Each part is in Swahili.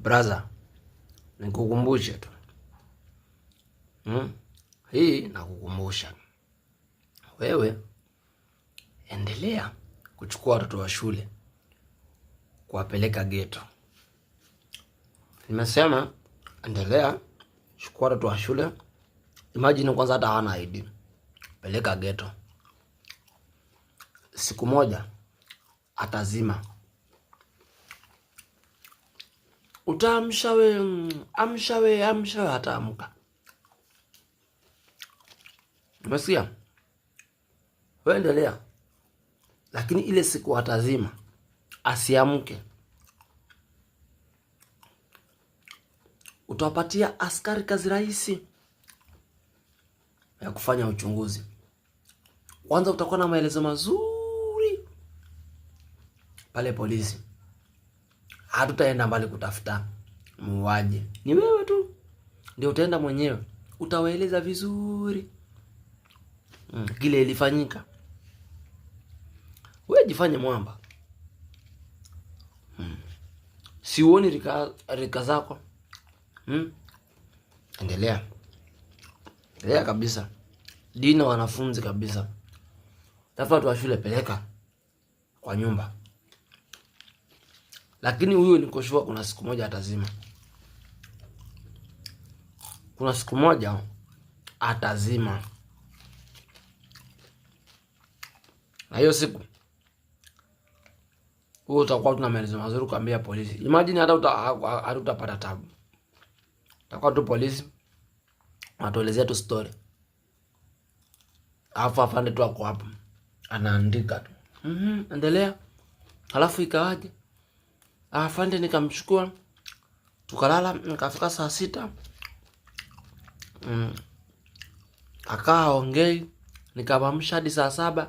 Brother, nikukumbushe tu. Hii nakukumbusha wewe, endelea kuchukua watoto wa shule kuwapeleka ghetto. Nimesema endelea chukua watoto wa shule. Imagine kwanza hata hawana ID, peleka ghetto. Siku moja atazima. Utaamsha we, amsha we, amsha we, hataamka. Umesikia? Wewe endelea, lakini ile siku atazima, asiamke, utawapatia askari kazi rahisi ya kufanya uchunguzi. Kwanza utakuwa na maelezo mazuri pale polisi. Hatutaenda mbali kutafuta muuaji, ni wewe tu ndio utaenda mwenyewe, utawaeleza vizuri kile ilifanyika. Wewe jifanye mwamba. Siuoni rika zako. Endelea, endelea kabisa, dina wanafunzi kabisa, tafuta watu wa shule, peleka kwa nyumba. Lakini huyo niko sure kuna siku moja atazima, kuna siku moja atazima, na hiyo siku huo utakuwa tuna maelezo mazuri kuambia polisi. Imagine hata hatutapata tabu, utakuwa tu polisi watuelezea tu story, alafu afande tu ako hapo anaandika tu, endelea. Halafu ikawaje? Afande nikamchukua tukalala, nikafika saa 6, akaa ongei, nikamwamsha hadi saa 7.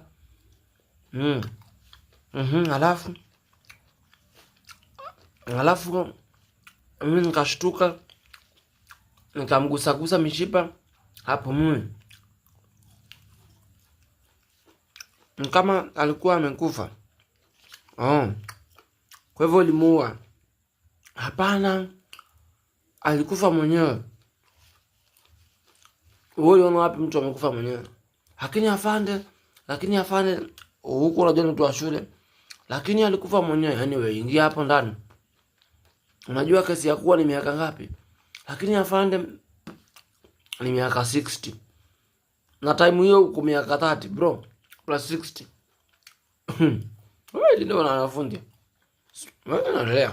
Halafu mimi nikashtuka, nikamgusagusa mishipa hapo, mimi kama alikuwa amekufa. Oh. Kwa hivyo ulimuua? Hapana, alikufa mwenyewe. Wewe uliona wapi mtu amekufa mwenyewe? Lakini afande, lakini afande, huko unajua ni mtu wa shule, lakini alikufa mwenyewe. Yaani wewe ingia hapo ndani, unajua kesi ya kuwa ni miaka ngapi? Lakini afande, ni miaka 60 na time hiyo uko miaka 30 bro, plus 60. Wewe ndio wanafunzi. Wewe unaendelea.